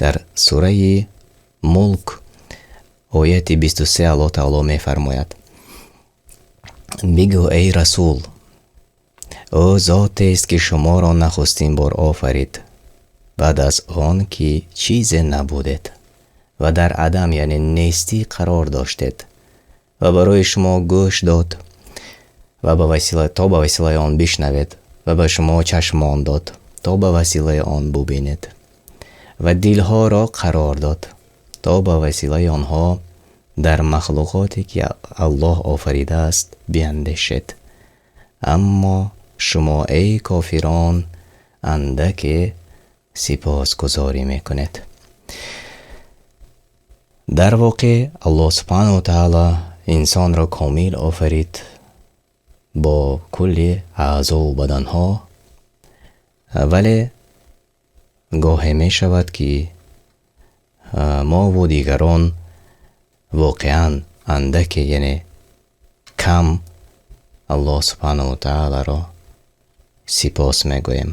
Дар сураи Мулк, ояти 23, Аллоҳ таоло мефармояд: «Бигӯ, эй расул, ӯ зотест, ки шуморо нахустин бор офарид баъд аз он ки чизе набудед ва дар адам, яъне нестӣ, қарор доштед, ва барои шумо гӯш дод ва ба васила, то ба василаи он бишнавед, ва ба шумо чашмон дод, то ба василаи он бубинед, ва дилҳоро қарор дод, то ба василаи онҳо дар махлуқоте ки Аллоҳ офаридааст биандешед. Аммо шумо, эй кофирон, андаке сипосгузорӣ мекунед». Дар воқеъ, Аллоҳ субҳанаҳу ва таъоло инсонро комил офарид бо кулли аъзову баданҳо, вале гоҳе мешавад, ки мову дигарон воқеан андаке, яъне кам, Аллоҳ субҳанаҳу ва таъолоро сипос мегӯем.